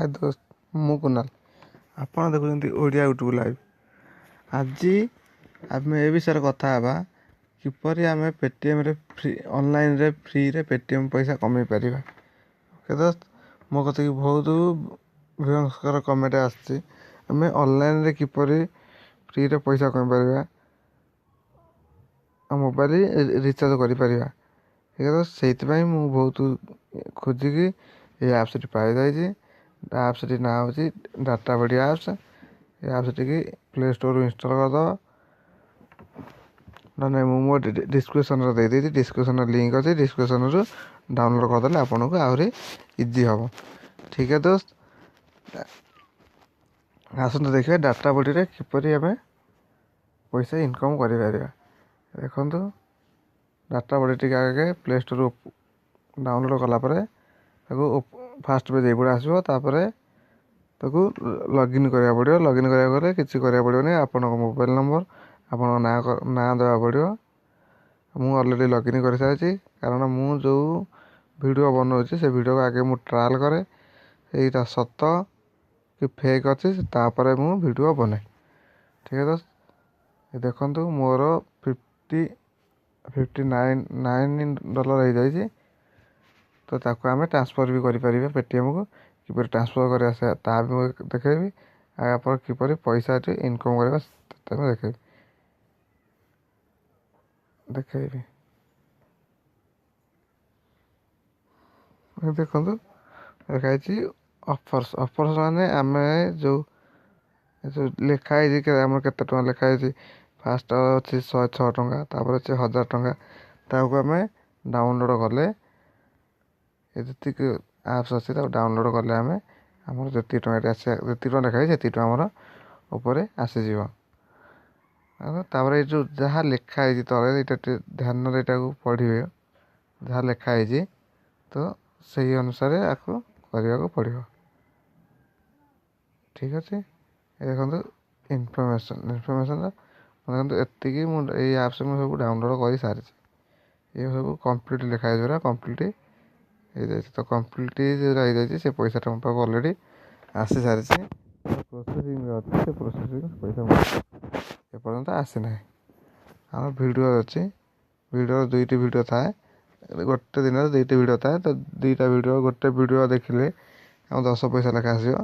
ହାଏ ଦୋସ୍ତ, ମୁଁ କୁନାଲ। ଆପଣ ଦେଖୁଛନ୍ତି ଓଡ଼ିଆ ୟୁଟ୍ୟୁବ୍ ଲାଇଭ୍। ଆଜି ଆମେ ଏ ବିଷୟରେ କଥା ହେବା କିପରି ଆମେ ପେଟିଏମ୍ରେ ଫ୍ରି ଅନଲାଇନ୍ରେ ଫ୍ରିରେ ପେଟିଏମ୍ ପଇସା କମେଇ ପାରିବା। ଓକେ ଦୋସ୍ତ, ମୋ କତିକି ବହୁତ ଭୟଙ୍କର କମେଣ୍ଟ ଆସିଛି, ଆମେ ଅନଲାଇନ୍ରେ କିପରି ଫ୍ରିରେ ପଇସା କମେଇ ପାରିବା ଆଉ ମୋବାଇଲ ରିଚାର୍ଜ କରିପାରିବା। ଠିକ୍ ଅଛି, ସେଇଥିପାଇଁ ମୁଁ ବହୁତ ଖୋଜିକି ଏ ଆପ୍ସଟି ପାଇଯାଇଛି। ଆପ୍ସଟି ନାଁ ହେଉଛି ଡାଟା ବଡ଼ି ଆପ୍ସ। ଏ ଆପ୍ସଟିକି ପ୍ଲେ ଷ୍ଟୋରରୁ ଇନଷ୍ଟଲ୍ କରିଦେବ। ନା ନାଇଁ, ମୁଁ ମୋ ଡିସ୍କ୍ରିପ୍ସନ୍ରେ ଦେଇଦେଇଛି, ଡିସ୍କ୍ରିପ୍ସନ୍ରେ ଲିଙ୍କ୍ ଅଛି, ଡିସ୍କ୍ରିପ୍ସନ୍ରୁ ଡାଉନଲୋଡ଼୍ କରିଦେଲେ ଆପଣଙ୍କୁ ଆହୁରି ଇଜି ହେବ। ଠିକ୍ ଅଛି ଦୋସ୍ତ, ଆସନ୍ତୁ ଦେଖିବା ଡାଟା ବଡ଼ିରେ କିପରି ଆମେ ପଇସା ଇନକମ୍ କରିପାରିବା। ଦେଖନ୍ତୁ, ଡାଟା ବଡ଼ି ଟିକେ ଆଗେ ପ୍ଲେ ଷ୍ଟୋରରୁ ଡାଉନଲୋଡ଼୍ କଲା ପରେ ତାକୁ ଫାଷ୍ଟ ପେଜ୍ ଏଇଭଳିଆ ଆସିବ। ତାପରେ ତାକୁ ଲଗ୍ଇନ୍ କରିବାକୁ ପଡ଼ିବ। ଲଗ୍ଇନ୍ କରିବାକୁ ଗଲେ କିଛି କରିବାକୁ ପଡ଼ିବନି, ଆପଣଙ୍କ ମୋବାଇଲ୍ ନମ୍ବର, ଆପଣଙ୍କ ନାଁ ଦେବାକୁ ପଡ଼ିବ। ମୁଁ ଅଲରେଡ଼ି ଲଗ୍ଇନ୍ କରିସାରିଛି, କାରଣ ମୁଁ ଯେଉଁ ଭିଡ଼ିଓ ବନାଉଛି ସେ ଭିଡ଼ିଓକୁ ଆଗେ ମୁଁ ଟ୍ରାଏଲ୍ କରେ, ଏଇଟା ସତ କି ଫେକ୍ ଅଛି, ତାପରେ ମୁଁ ଭିଡ଼ିଓ ବନାଏ। ଠିକ୍ ଅଛି, ଦେଖନ୍ତୁ ମୋର 59.9 ଡଲର ହେଇଯାଇଛି। ତ ତାକୁ ଆମେ ଟ୍ରାନ୍ସଫର୍ ବି କରିପାରିବା ପେଟିଏମ୍କୁ। କିପରି ଟ୍ରାନ୍ସଫର୍ କରିବା ସେ ତାହା ବି ମୁଁ ଦେଖେଇବି, ଆଉ ଆପଣ କିପରି ପଇସା ଏଠି ଇନକମ୍ କରିବା ତାକୁ ଦେଖେଇବି। ଦେଖନ୍ତୁ, ଲେଖା ହେଇଛି ଅଫର୍ସ। ଅଫର୍ସ ମାନେ ଆମେ ଯେଉଁ ଯେଉଁ ଲେଖା ହେଇଛି, ଆମର କେତେ ଟଙ୍କା ଲେଖା ହେଇଛି। ଫାଷ୍ଟ ଅଛି 106 ଟଙ୍କା, ତାପରେ ଅଛି 1000 ଟଙ୍କା। ତାକୁ ଆମେ ଡାଉନଲୋଡ଼୍ କଲେ, ଏ ଯେତିକି ଆପ୍ସ ଅଛି ତାକୁ ଡାଉନଲୋଡ଼୍ କଲେ ଆମେ ଆମର ଯେତିକି ଟଙ୍କା ଏଠି ଆସିବା, ଯେତିକି ଟଙ୍କା ଲେଖା ହେଇଛି ସେତିକି ଟଙ୍କା ଆମର ଉପରେ ଆସିଯିବ। ତାପରେ ଏଇ ଯେଉଁ ଯାହା ଲେଖା ହେଇଛି ତଳେ, ଏଇଟା ଟିକେ ଧ୍ୟାନରେ ଏଇଟାକୁ ପଢ଼ିବେ। ଯାହା ଲେଖା ହେଇଛି ତ ସେଇ ଅନୁସାରେ ଆକୁ କରିବାକୁ ପଡ଼ିବ। ଠିକ୍ ଅଛି, ଏ ଦେଖନ୍ତୁ ଇନଫର୍ମେସନ୍। ଇନଫର୍ମେସନ୍ ଦେଖନ୍ତୁ, ଏତିକି ମୁଁ ଏଇ ଆପ୍ସ ମୁଁ ସବୁ ଡାଉନଲୋଡ଼୍ କରିସାରିଛି। ଏ ସବୁ କମ୍ପ୍ଲିଟ୍ ଲେଖା ହେଇଛି, ପୁରା କମ୍ପ୍ଲିଟ୍ ହେଇଯାଇଛି। ତ କମ୍ପ୍ଲିଟ୍ ଯେଉଁଟା ହେଇଯାଇଛି, ସେ ପଇସାଟା ମୋ ପାଖକୁ ଅଲରେଡ଼ି ଆସିସାରିଛି। ପ୍ରୋସେସିଂରେ ଅଛି, ସେ ପ୍ରୋସେସିଂ ପଇସା ଏପର୍ଯ୍ୟନ୍ତ ଆସିନାହିଁ। ଆମର ଭିଡ଼ିଓ ଅଛି, ଭିଡ଼ିଓ ଦୁଇଟି ଭିଡ଼ିଓ ଥାଏ, ଗୋଟେ ଦିନରେ ଦୁଇଟି ଭିଡ଼ିଓ ଥାଏ। ତ ଦୁଇଟା ଭିଡ଼ିଓ, ଗୋଟେ ଭିଡ଼ିଓ ଦେଖିଲେ ଆମ 10 ପଇସା ଲେଖା ଆସିବ।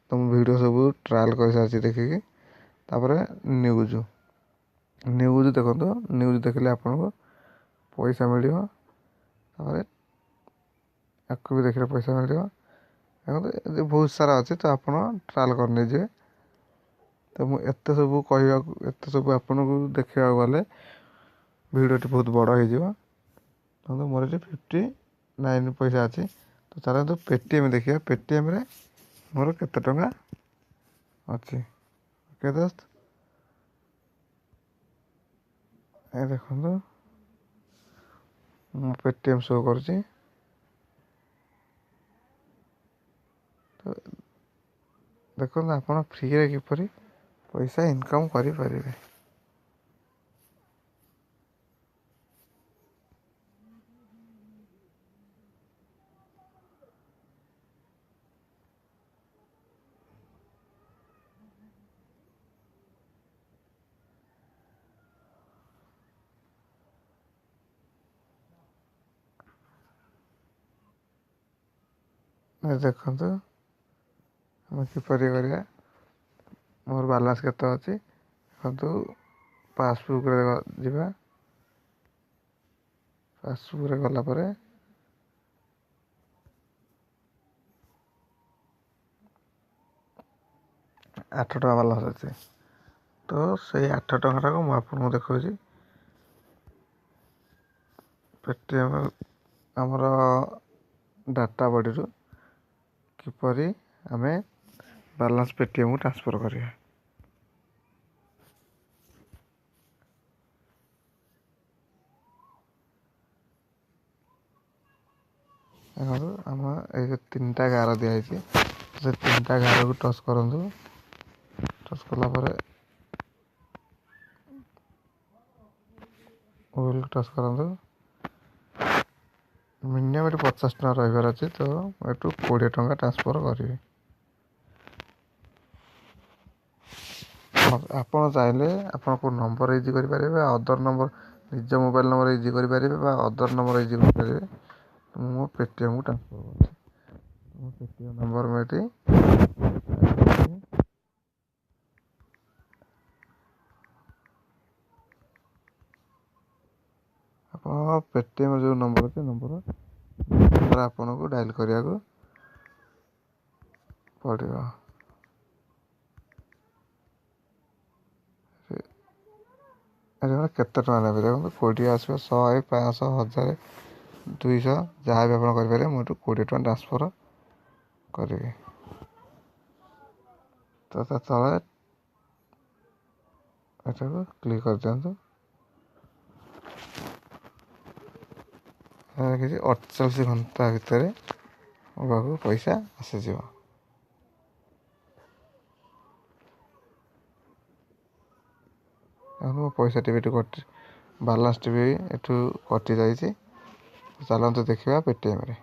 ତ ମୁଁ ଭିଡ଼ିଓ ସବୁ ଟ୍ରାଏଲ୍ କରିସାରିଛି ଦେଖିକି। ତାପରେ ନ୍ୟୁଜ୍, ନ୍ୟୁଜ୍ ଦେଖନ୍ତୁ, ନ୍ୟୁଜ୍ ଦେଖିଲେ ଆପଣଙ୍କୁ ପଇସା ମିଳିବ। ତାପରେ ଆକୁ ବି ଦେଖିଲେ ପଇସା ମିଳିବ। ଦେଖନ୍ତୁ, ବହୁତ ସାରା ଅଛି, ତ ଆପଣ ଟ୍ରାଏଲ୍ କରି ନେଇଯିବେ। ତ ମୁଁ ଏତେ ସବୁ କହିବାକୁ, ଏତେ ସବୁ ଆପଣଙ୍କୁ ଦେଖିବାକୁ ଗଲେ ଭିଡ଼ିଓଟି ବହୁତ ବଡ଼ ହେଇଯିବ। ଦେଖନ୍ତୁ, ମୋର ଏଠି 59 ପଇସା ଅଛି। ତ ଚାଲନ୍ତୁ ପେଟିଏମ୍ ଦେଖିବା, ପେଟିଏମ୍ରେ ମୋର କେତେ ଟଙ୍କା ଅଛି। ଓକେ ଦୋସ୍ତ, ଏ ଦେଖନ୍ତୁ, ମୁଁ ପେଟିଏମ୍ ଶୋ କରୁଛି। ତ ଦେଖନ୍ତୁ, ଆପଣ ଫ୍ରିରେ କିପରି ପଇସା ଇନକମ୍ କରିପାରିବେ। ଦେଖନ୍ତୁ, ଆମେ କିପରି କରିବା, ମୋର ବାଲାନ୍ସ କେତେ ଅଛି। ଦେଖନ୍ତୁ, ପାସବୁକ୍ରେ ଯିବା। ପାସବୁକ୍ରେ ଗଲା ପରେ 8 ଟଙ୍କା ବାଲାନ୍ସ ଅଛି। ତ ସେଇ 8 ଟଙ୍କାଟାକୁ ମୁଁ ଆପଣଙ୍କୁ ଦେଖାଉଛି, ପେଟିଏମ୍ ଆମର ଡାଟା ବଡ଼ିରୁ କିପରି ଆମେ ବାଲାନ୍ସ ପେଟିଏମ୍କୁ ଟ୍ରାନ୍ସଫର୍ କରିବା। ଦେଖନ୍ତୁ, ଆମ ଏଇ ଯେଉଁ ତିନିଟା ଗାର ଦିଆହେଇଛି, ସେ ତିନିଟା ଗାରକୁ ଟଚ୍ କରନ୍ତୁ। ଟଚ୍ କଲା ପରେ ହୁଇଲ୍ ଟଚ୍ କରନ୍ତୁ। ମିନିମମ୍ ଏଠି 50 ଟଙ୍କା ରହିବାର ଅଛି, ତ ମୁଁ ଏଠୁ 20 ଟଙ୍କା ଟ୍ରାନ୍ସଫର୍ କରିବି। ଆପଣ ଚାହିଁଲେ ଆପଣ କେଉଁ ନମ୍ବର ୟୁଜ୍ କରିପାରିବେ, ଅଦର ନମ୍ବର, ନିଜ ମୋବାଇଲ୍ ନମ୍ବର ୟୁଜ୍ କରିପାରିବେ ବା ଅଦର ନମ୍ବର ୟୁଜ୍ କରିପାରିବେ। ମୁଁ ମୋ ପେଟିଏମ୍କୁ ଟ୍ରାନ୍ସଫର୍ କରୁଛି। ମୋ ପେଟିଏମ୍ ନମ୍ବର ମୁଁ ଏଠି, ଆପଣଙ୍କ ପେଟିଏମ୍ ଯେଉଁ ନମ୍ବର ଅଛି, ନମ୍ବର ଆପଣଙ୍କୁ ଡାଏଲ୍ କରିବାକୁ ପଡ଼ିବ। ଏଠି କେତେ ଟଙ୍କା ନେବେ ଦେଖନ୍ତୁ, 20 ଆସିବ, 100, 500, 1000, 200, ଯାହା ବି ଆପଣ କରିପାରିବେ। ମୁଁ ଏଠୁ 20 ଟଙ୍କା ଟ୍ରାନ୍ସଫର୍ କରିବି। ତ ତା ତଳେ ଏଟାକୁ କ୍ଲିକ୍ କରିଦିଅନ୍ତୁ। କିଛି 48 ଘଣ୍ଟା ଭିତରେ ମୋ ପାଖକୁ ପଇସା ଆସିଯିବ। ମୋ ପଇସାଟି ବି ଏଠୁ କଟି, ବାଲାନ୍ସଟି ବି ଏଠୁ କଟିଯାଇଛି। ଚାଲନ୍ତୁ ଦେଖିବା ପେଟିଏମ୍ରେ।